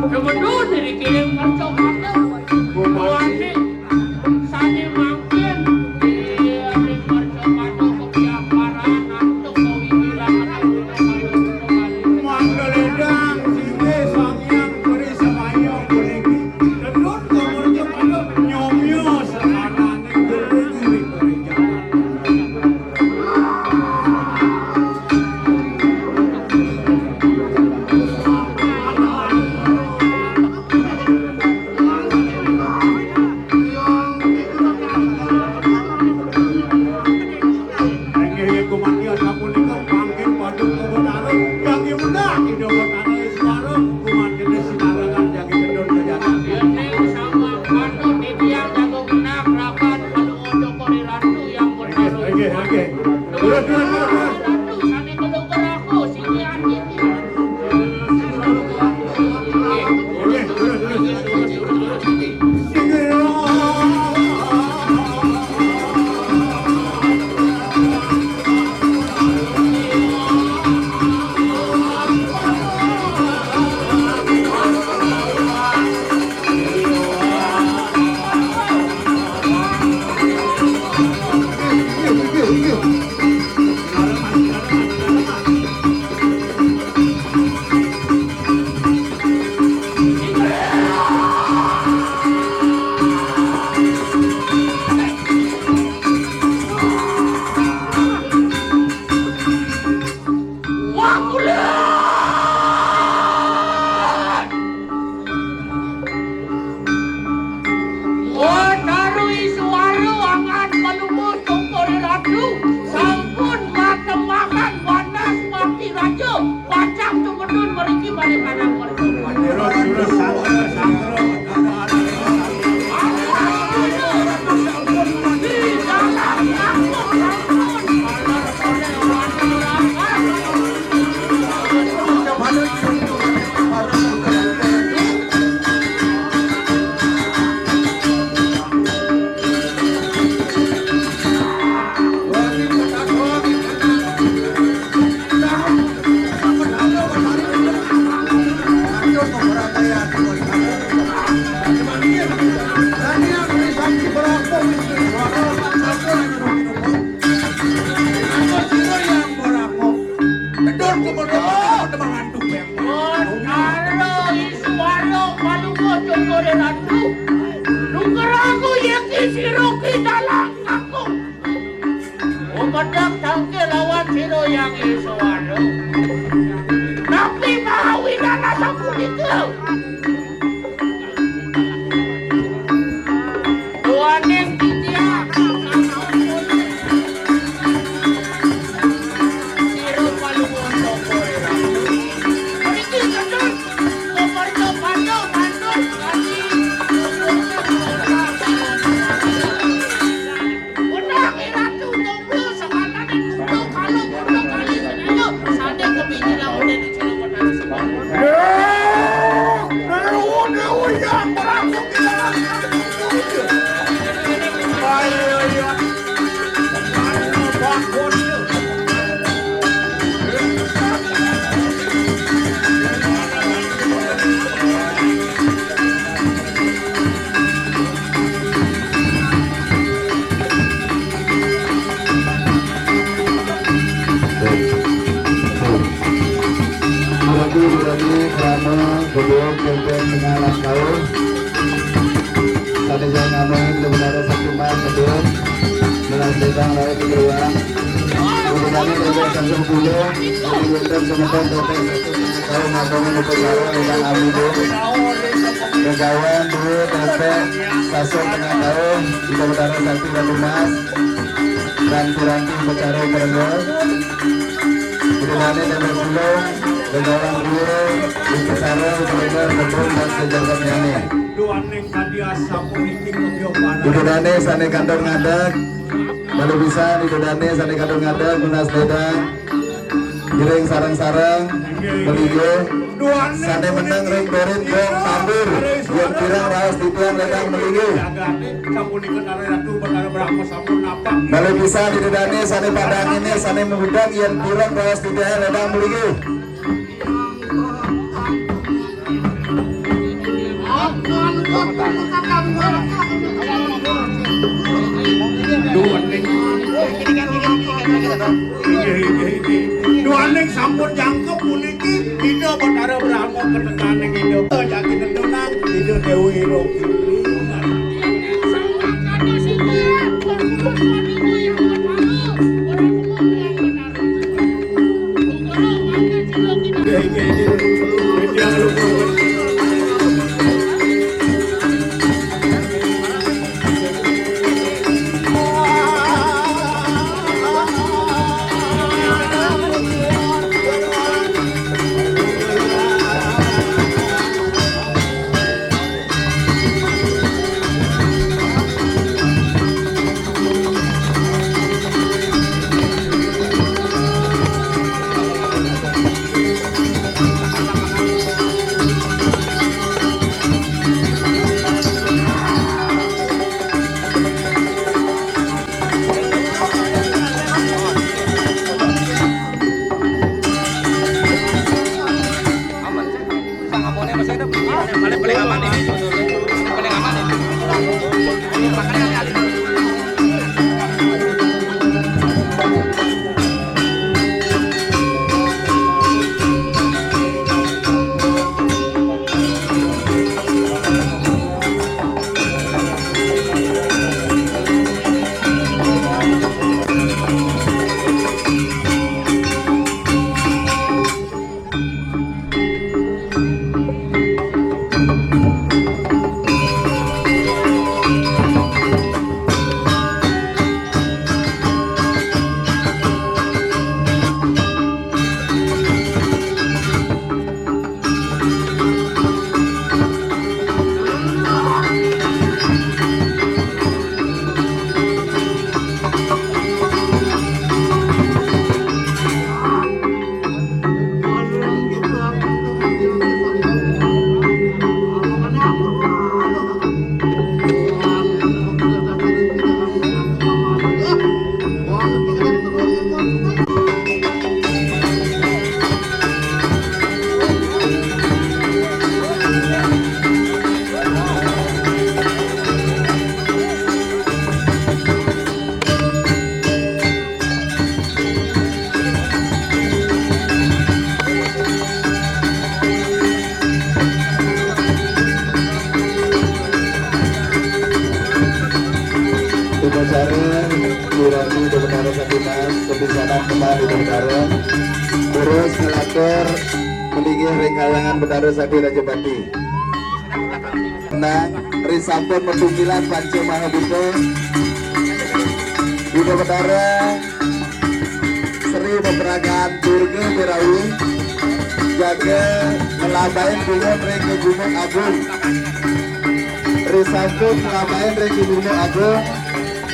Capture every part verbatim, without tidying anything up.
Kebetulan dikirim kerja mata. Buane sane mangkin dikirim kerja mata kepiaparan antuk kawiwilan. Mangga ledang singge Sang Hyang Puri Semaya puniki. Tedun kamarja pada nyomya semanane guru-guru Jakarta. Inggih, yen gumanti asapunika, mangkin paduka betara, jagi mendak Ida Betara Iswara, gumanti sinarengan jagi gedun kejatan. Yen ning samangkana titiang jago mendak, rakan paduka Cokor I Ratu yang betara. Inggih, inggih, inggih. Terus, terus, terus, terus. Ratu sane kudu berlaku, sing ati. Wah, taruhi suara angan palungguh Cokor I Ratu, sampun matemahan wanas mati raja, pacang tumedun mriki balik kanang mereka. Terus, terus, sanggra, sanggra. Di dalam kampung sampun. Suara palungguh Cokor I Ratu. Nuker aku yeki siruki dalam aku. Umedak tangke lawan sira yang suara. Tapi mawi dana sapunika. Duaning titiang. Sira palungguh Cokor I Ratu. Niki gedun. Kepercobaan mantuk kali. Unang I Ratu tunggu sakalaning kuda kala kuda kali sedaya sane kepinggir laune di Jero Betara Sembah. Duragi, duragi, krama, gedung, kempeng, tengah langkau. Tadi saya ngomongin kebenaran satu mas, gedung. Melanjutkan laut di ruang. Kami dari Sasong Pulo, dari Wetan Semeton, Teteh Sasong Tengah Tahu, Matongan Upacara, Wetan Amudo, Begawan, Dua, Teteh Sasong Tengah Tahu, Ida Betara Sakti Batu Mas, Ranti-ranti Upacara Kerengel, Ida Dane Dane Pulo, Begawan, Dua, Upacara Kerengel, Kebun, dan Sejagat Nyane. Duaning kadia sapunika Ida Dane sane kandhar ngadeg, malih pisan Ida Dane sane kandhar ngadeg, nunas ledang, ngiring sareng-sareng, melinggih. Sane meneng ring dorin gong tambur, yen kirang raos titiang ledang melinggih. Malih pisan Ida Dane sane padang ini, sane mengudang, yen kirang raos titiang ledang melinggih. Duaning. Inggih, inggih, inggih. Duaning sampun jangkep puniki, Ida Batara Brahma ketekaning Ida Jati Nendunan, Ida Dewi Rogi. Paling, paling aman ini. Paling aman ini. Makanya hati-hati. Upacara nyirami Ida Betara Sakti Mas, kepisanan kembang Ida Betara. Terus ngelatur melinggih ring kayangan Betara Sakti Rajapati. Nang, risampun matunggilan Panca Maha Buta. Ida Betara Sri Pebragan Durga Birawi jaga nglabain dumun ring Gunung Agung. Risampun nglabain ring Gunung Agung.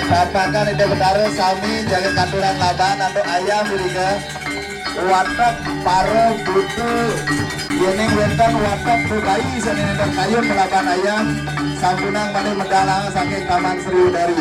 Tapakan Ida Betara sami jaga katuran laban antuk ayam irika. Watek para buta, yening wenten watek bebayi sane nenten kayun kalaban ayam, sampunang malih medal saking Taman Sriwedari.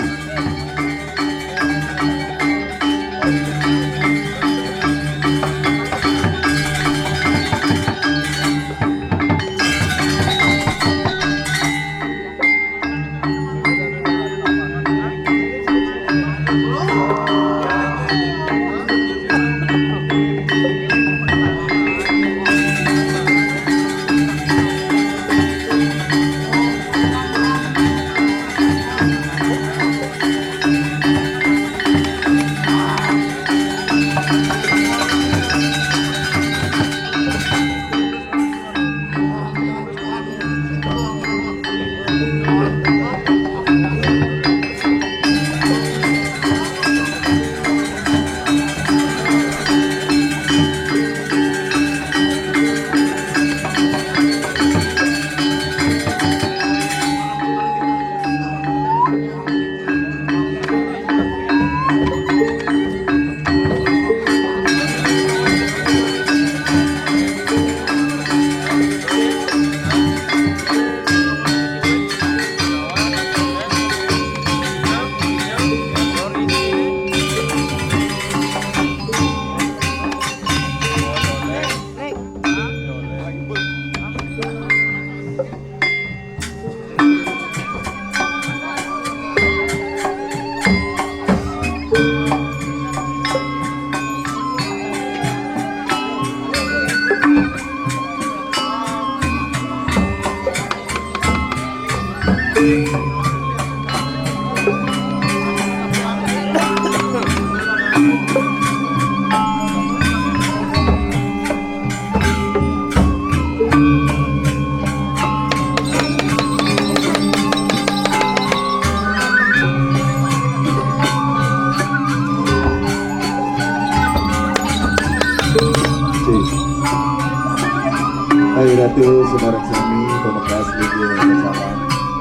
Ratu, sinareng sami, pamekas, linggih, salam.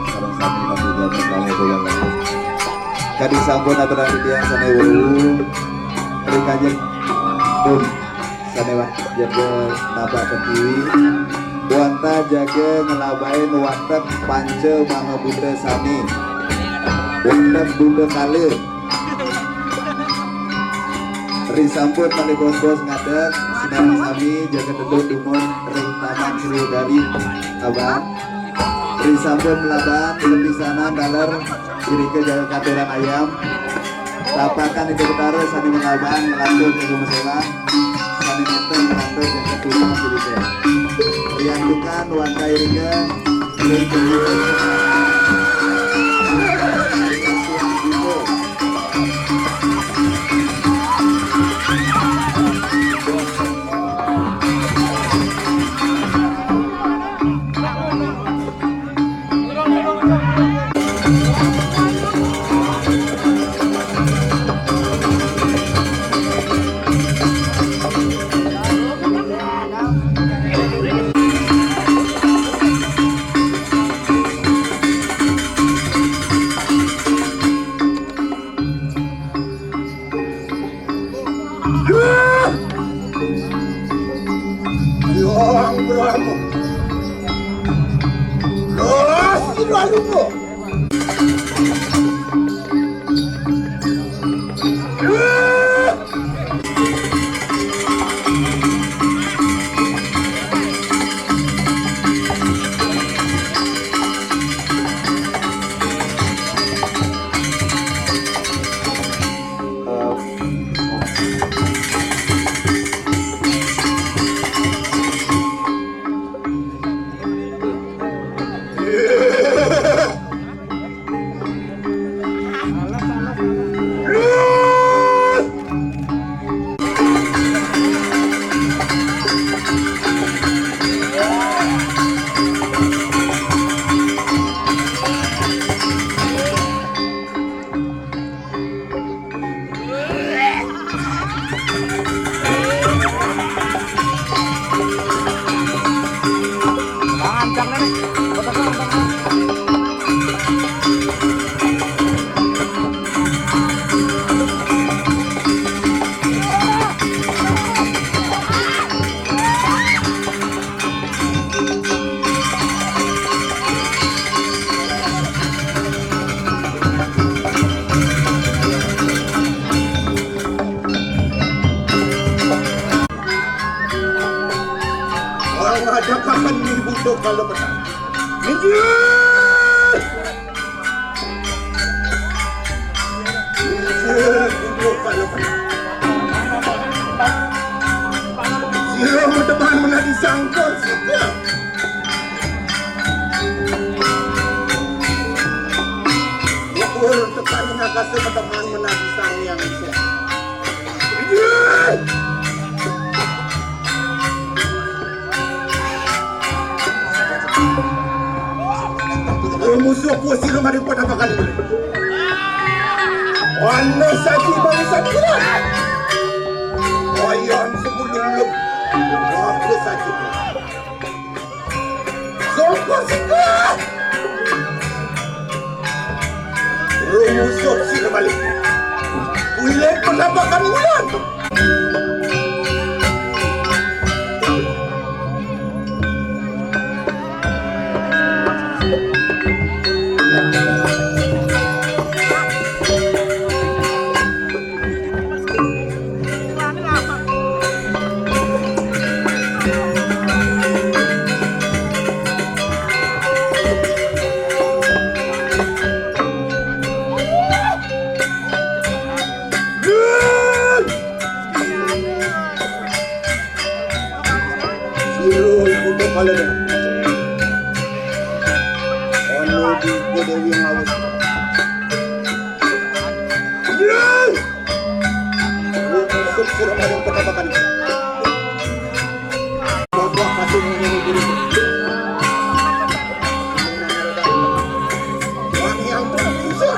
Sareng sami, kami jamin kamu doang. Kadi sampun aturan titiang sané wau, ri kanjeng pun sané wa-, jaga napa pertiwi, wantah jaga ngelabain watek panca mahabuta sami. Watek buta kala. Ri sampun malih bos-bos ngadeg, sinareng sami jaga tedun dumun ring Taman Sriwedari, Abang. Ri sampun malabang, sepisanan taler, irika jaga katuran ayam. Tapakan Ida Betara sané malabang, nglantur jaga masolah, sané nénten nglantur jaga tunas irika. Riantukan wantah irika, ring Yang berlalu. Los, berlalu. Orang ada kapan ni butuh kalau petang. Minggir! Minggir, butuh kalau petang. Sira teman menadi sangkal suka. Ukur tekan ngakasa teman menadi sang yang bisa. Musuh ku sira mari pada makan. Wana saji bangsa kuat. Ayam sebelum lem. Aku saji. Songko sika. Rumusuh sira balik. Kuilet pendapakan ulan. Sira ibu kepala dah. Ono di Dewi Ngawes. Untuk suruh pada kota Bakan. Bapak kasih menyanyi diri. Wah, yang bisa.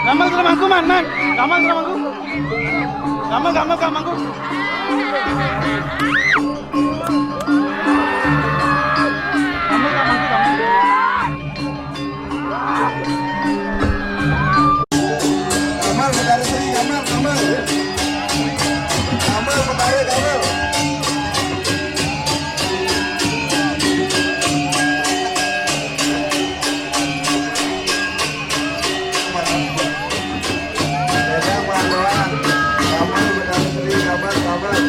Gamal ka mangku, Man, Man. Gamal ka mangku. Gamal, gamal ka mangku. Gamal ka mangku, gamal. Gamal, Betara Sri, gamal, gamal. Gamal, Betara, gamal. Gamal, Betara Sri, gamal, gamal.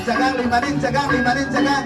Cagang, limanin, cagang, limanin, cagang.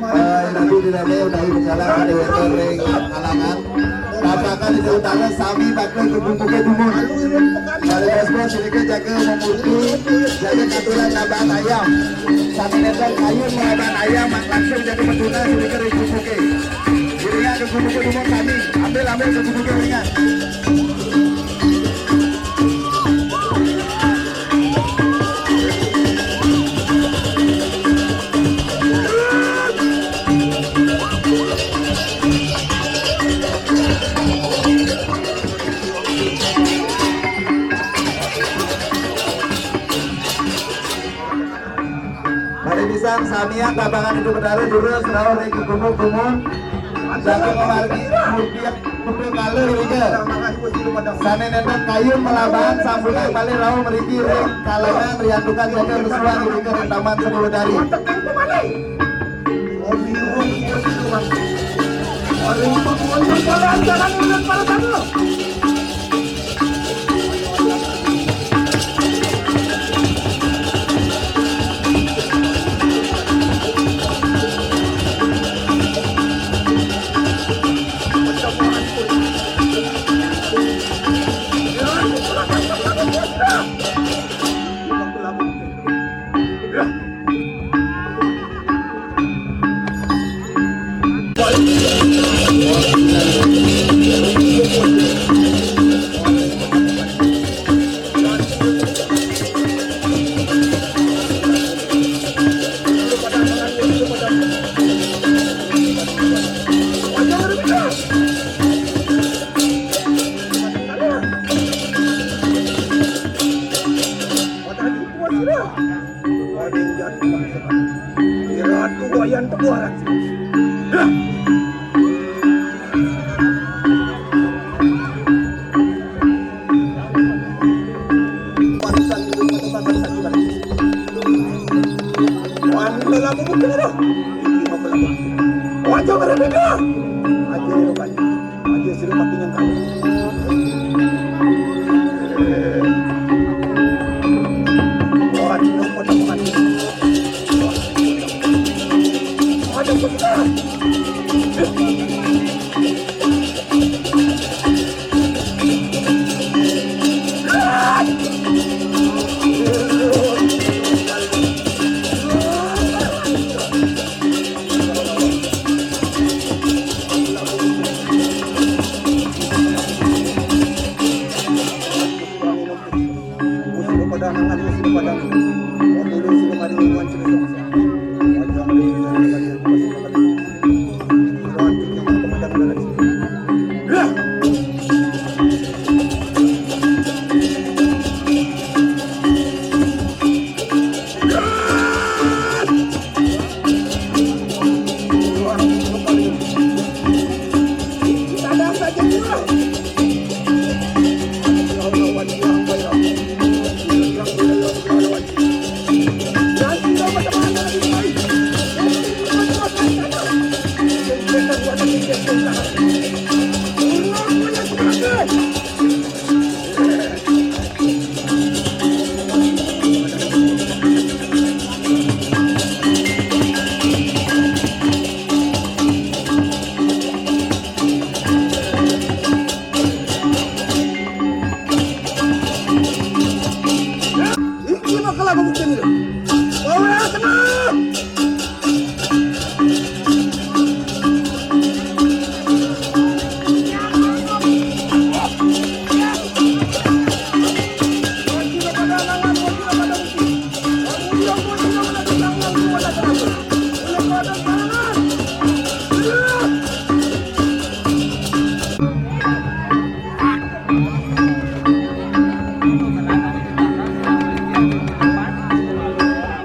Ah, ina tu di dalam udah berjalan ada yang ring alangan. Tapakan di utara sami bakal ke bumbu ke dumun. Balik bos-bos ini ke jaga memurti, jaga aturan laban ayam. Sami nendang kayu laban ayam, langsung jaga penduna sini ke ring bumbu ke. Ringan ke bumbu ke dumun kami. Ambil, ambil ke bumbu ke ringan. Bari pisan samian tabangan Ibu Betara jurus raos ring gumuk-gumuk. Saking margi mudian kudu kalih nika. Sané nénten kayun malabaan sampunang malih rauh mriki ring kalangan riantukan jaga risuan nika ring Taman Seni Wedari. Ratu Wayan Tebuaran. Dah. Warisan hidup atau bangsa kita. Wani dalam mungkin ada. Ini mau berapa? Wajah berapa? Aja lupa. Aja sila mati yang kau. Wah, ini apa namanya? Ada apa?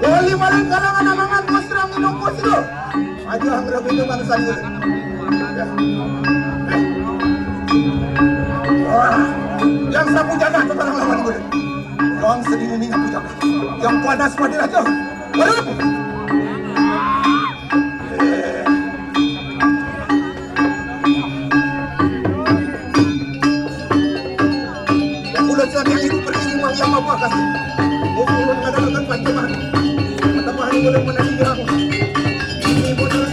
Oli maring kalangan amangan, bos, rang minum, bos, itu. Aja, anggere itu bangsa ini. Ya. Wah, yang sapu jagat, tetangga lawan gue. Yang sedih ini aku jaga. Yang panas pada aja. Waduh. Kulo sampeyan iku pergi rumah yang apa kasih. Mau kulo kadang-kadang panceman. Teman boleh menang. Ini modal.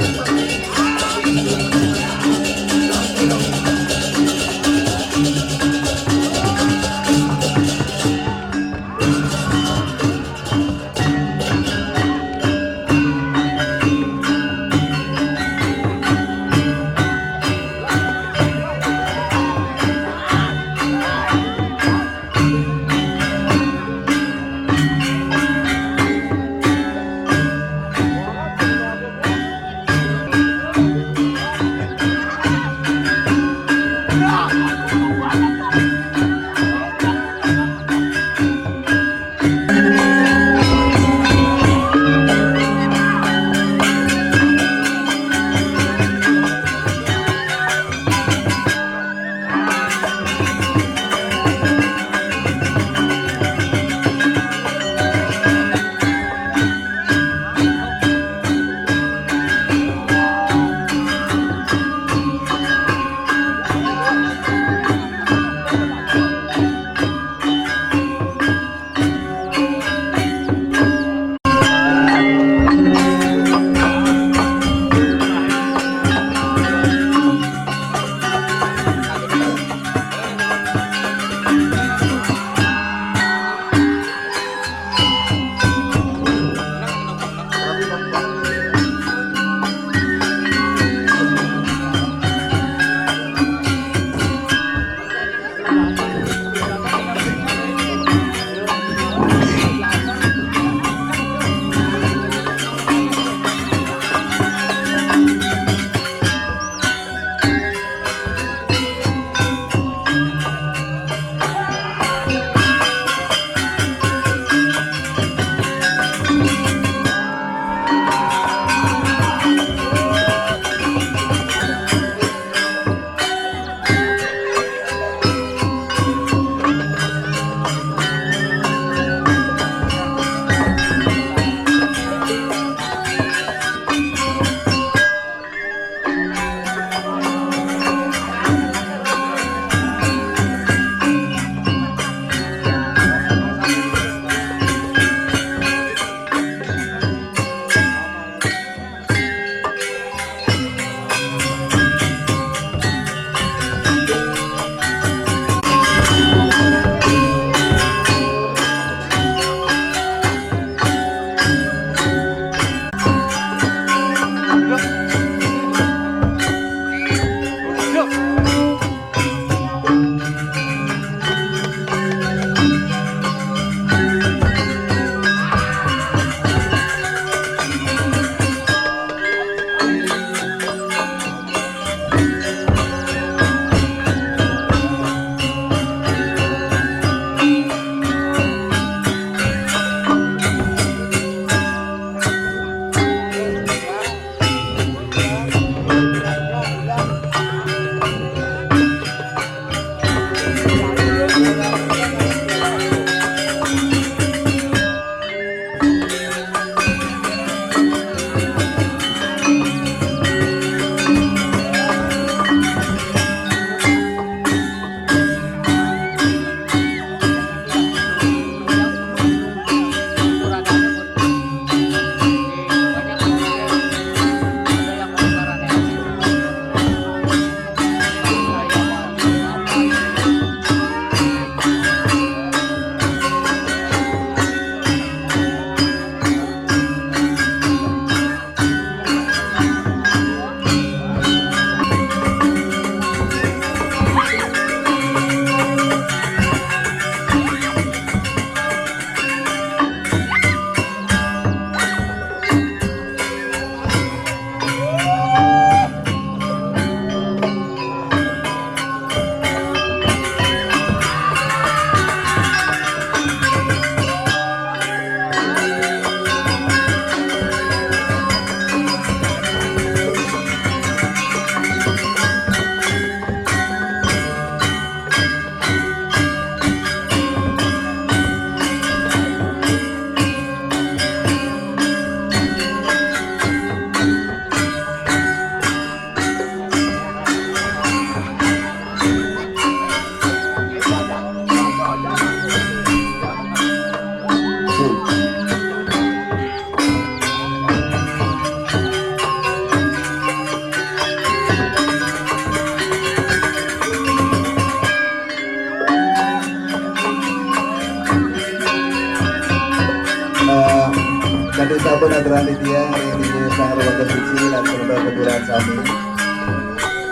Kanti sampun aturan titiang ring linggih Sang Remaga Suci lan semeton keturunan sami.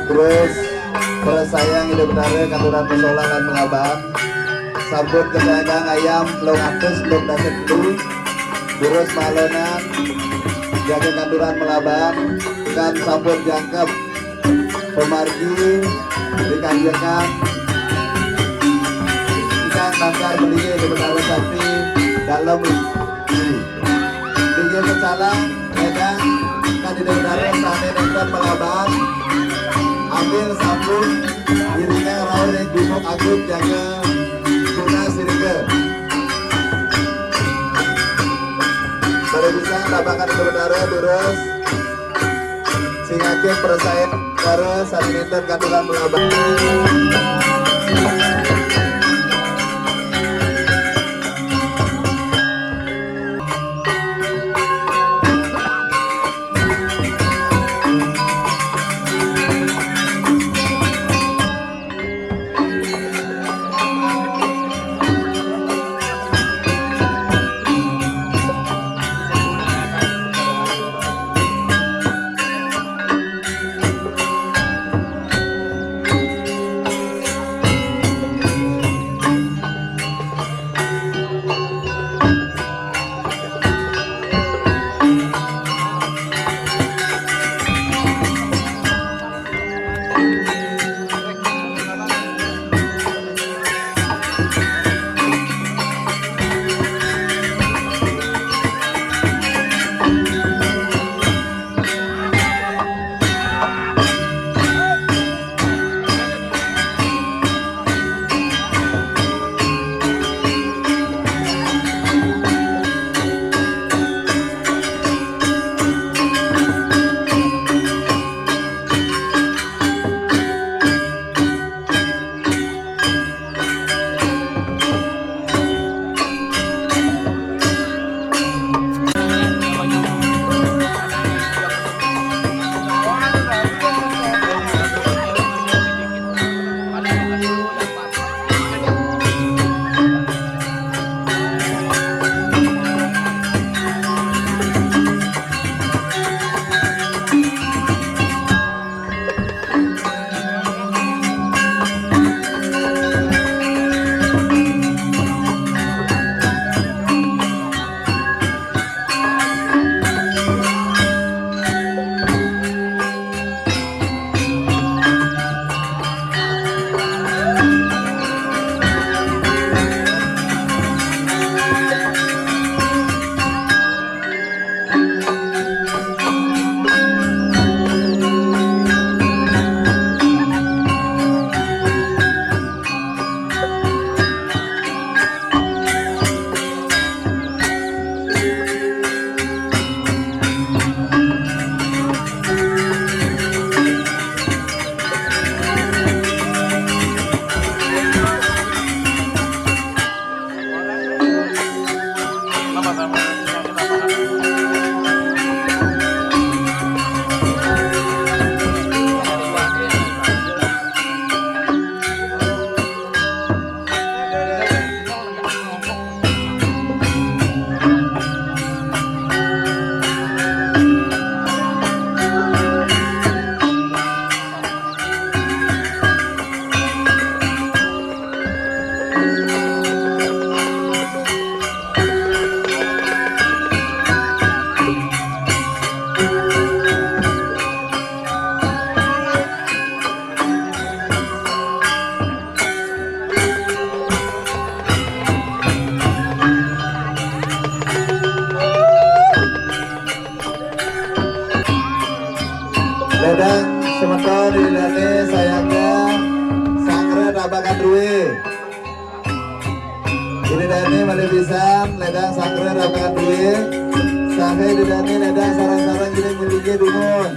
Terus, para sayang Ida Betara, katuran Musola lan Melabang. Sampun kedagang ayam telung atus telung dasa telu. Terus malonan jaga katuran Melabang kan sampun jangkep pamargi dikanjengan ingkang nangkar mligi Ida Betara Sakti dalem. Inggih kecalang, ledang, kanti Ida Betara sami nenten Melabang. Ambil sampun, iringang rauh ring Gumuk Agung jaga tunas irika. Pada bisa tabakan Ida Betara, durus. Sing akeh persain Ida Betara sami nenten katuran Melabang. Ledang semeton Ida Dane sayangnya sanggra tabakan duwe. Ida Dane malih pisan ledang sanggra tabakan duwe. Sahe Ida Dane ledang sareng-sareng Ida nyelike dumun.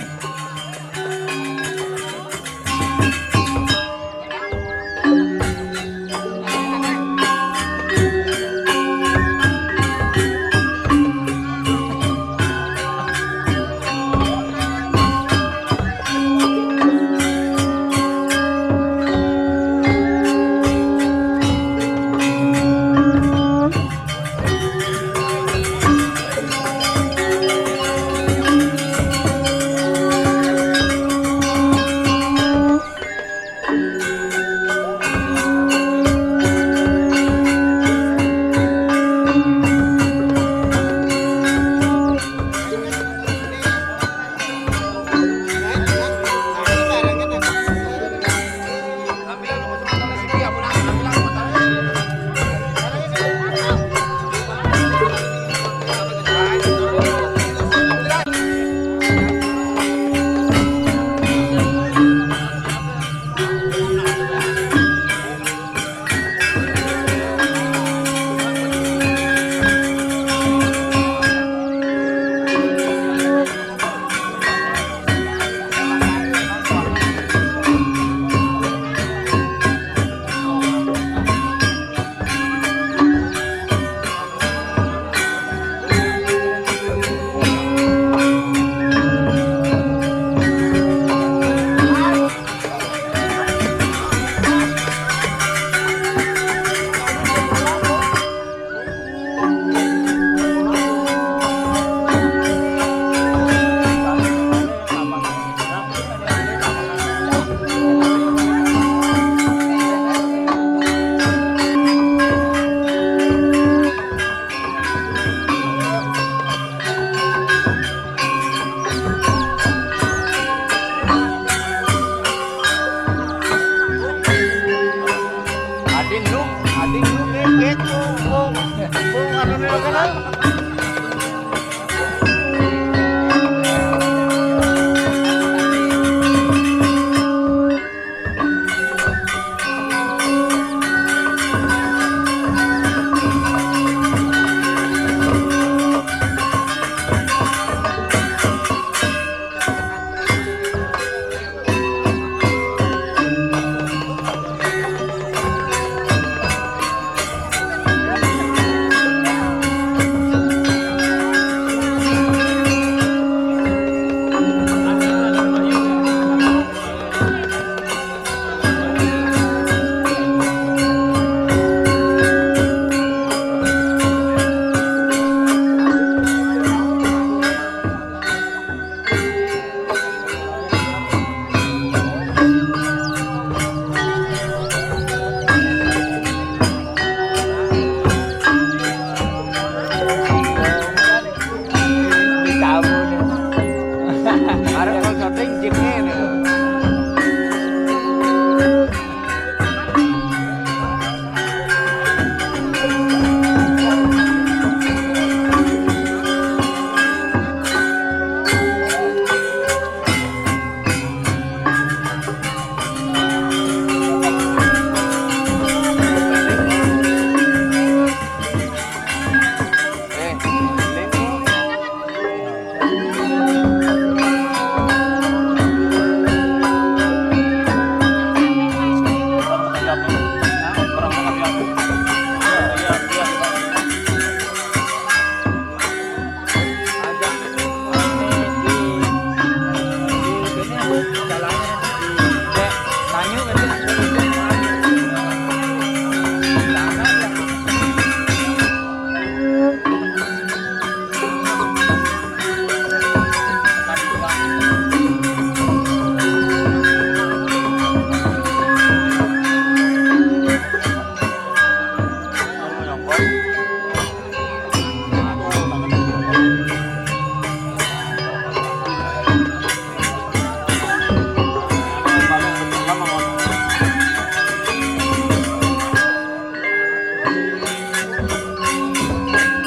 Arep kon syuting jin ngene.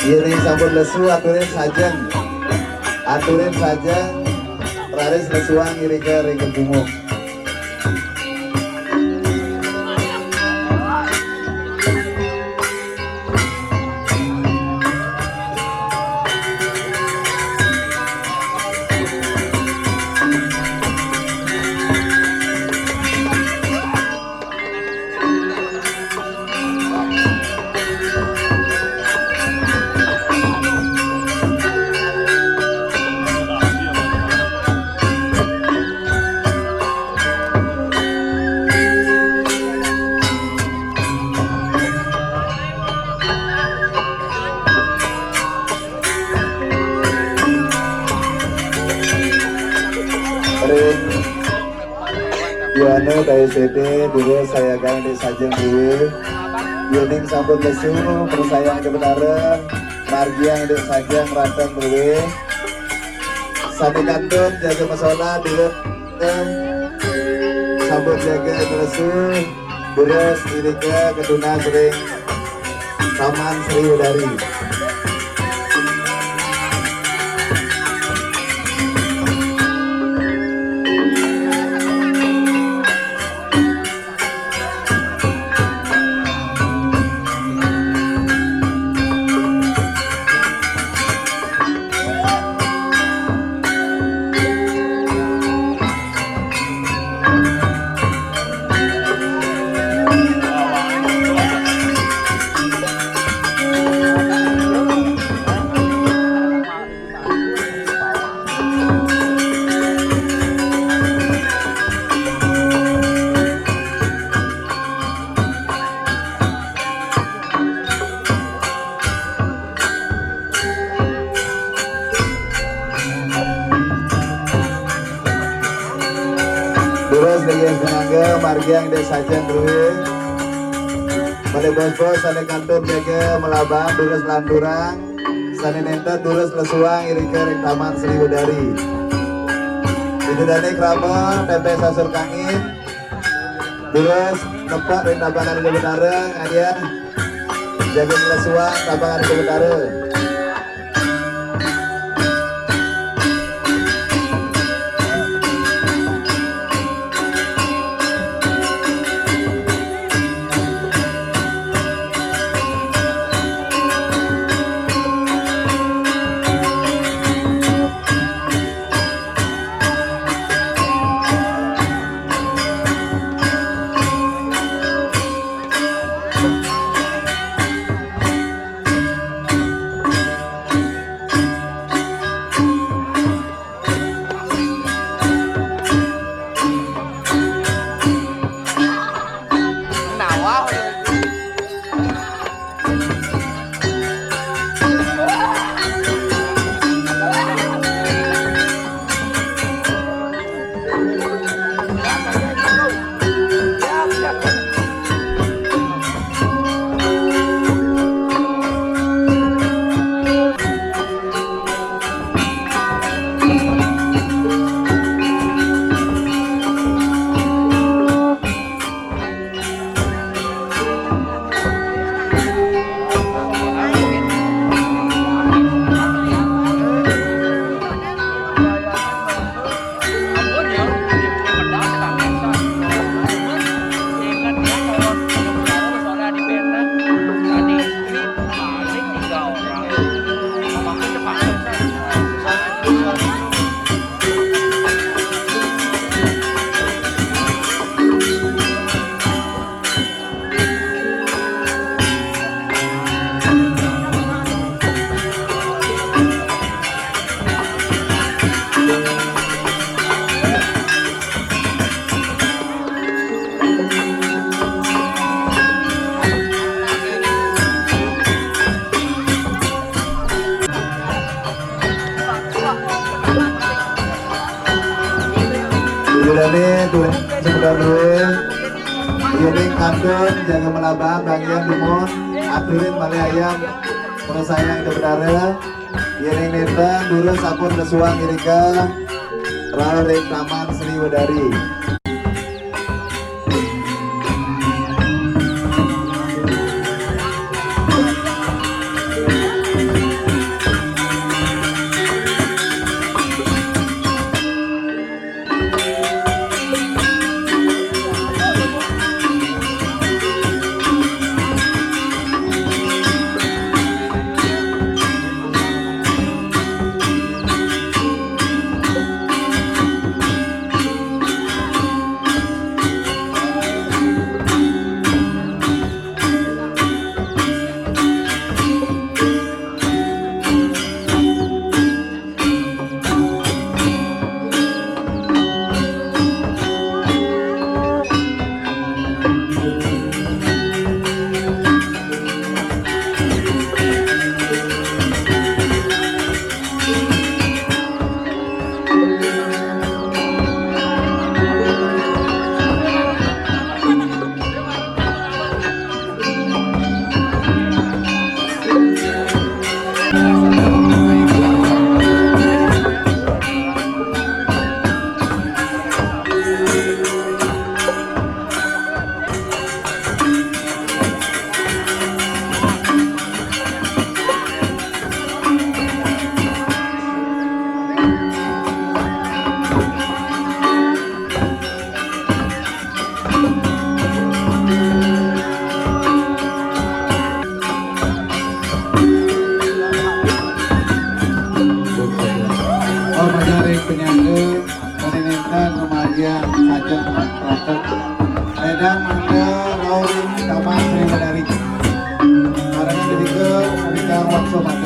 Yen sambut lesu, aturin sajeng. Aturin sajeng, raris lesuang irika ring gebungung. Ring Yono Dayu Sede, durus sayagang dik sajeng duwe. Yening sampun lesu, persayang dik Betara, margiang dik sajeng ranteng duwe. Sane kantun jaga masola, durus sampun jaga lesu, durus irika ketunas ring Taman Sriwedari. Durus nggih, pinangga margiang dik sajeng duwe. Malih bos-bos sane kantun jaga malabang, durus lanturang. Sane nenten durus lesuang irika ring Taman Sriwedari. Ida dane krama tempe sasur kangin. Durus nepak ring tabakan Ida Betara, ngadian. Jaga lesuang tabakan Ida Betara. Ini tuh, sebentar dulu. Ini kantun, jaga melabang, bagian dumun, aturin malih ayam, terus saya itu bedara. Ini nénten, durus sampun lesuang irika, rauh ring Taman Sriwedari. Oh, pada ring penyangga, pada nénten ngamargiang sajak pratek. Lédang mangda rauh ring Taman Sriwedari. Marangan dipika, dipika waksa matur.